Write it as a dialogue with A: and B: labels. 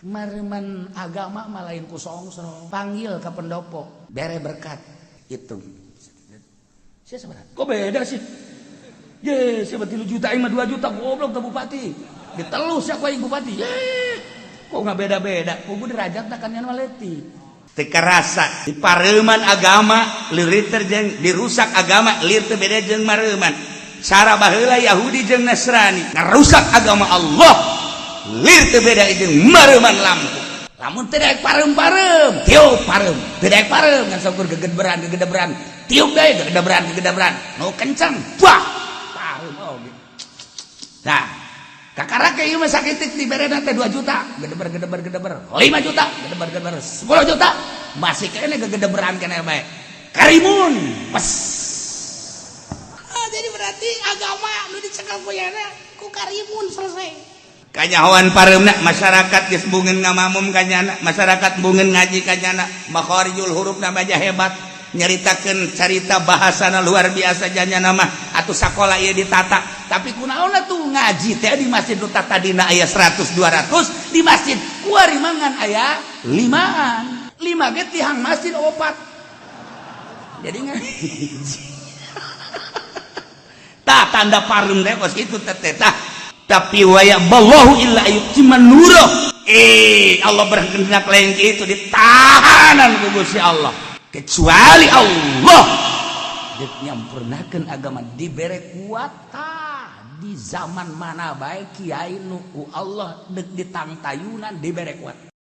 A: Mareuman agama mah lain ku songsong. Panggil ke pendopo, bere berkat. Hitung. Sia sabaraha? Kok beda sih? Ye, siapa 3 juta aing mah 2 juta goblok teh bupati. Diteluh sia ku aing bupati. Ye. Kok nggak beda-beda? Kudu derajatna kan nya leutik.
B: Teu karasa di pareuman agama lieur teh jeung dirusak agama lir teu beda jeung mareuman. Cara baheula Yahudi jeung Nasrani ngarusak agama Allah lir teu beda jeung mareuman lampu.
A: Lamun teu daek pareum-pareum, tiup pareum. Teu daek pareum ngan saukur gegedberan gegedebran. Tiup deui gegedebran gegedebran. Nu kenceng, wah, pareum oge. Nah, kakara ke ieu mah sakitik diberena teh 2 juta, gedeber gedeber gedeber, 5 juta, gedeber gedeber, 10 juta, masih kene gegedeberan kene bae. Karimun, pes.
C: Ah, jadi berarti agama nu dicekel ku yana ku karimun selesai.
B: Kanyahoan pareumna masyarakat geus bungeun ngamamum kanyana, masyarakat bungeun ngaji kanyana, makharijul hurufna baja hebat, nyaritakeun carita bahasana luar biasa janyana mah atuh sakola ieu ditata.
A: Tapi kunaon atuh ngaji teh di masjid nu tadina aya 100 200 di masjid kuari mangan aya 5-an. 5 ge tihang masjid opat. Jadi ngaji.
B: Tah tanda pareum teh kos kitu teh tah. Tapi waya ballahu illa ayyutimma nurah. Allah berkehendak lain itu ditahanan ku Gusti Allah. Kecuali Allah
A: dek nyampurnakeun agama dibere kuat tah di zaman mana bae kiai nu ku Allah dek ditangtayunan dibere kuat.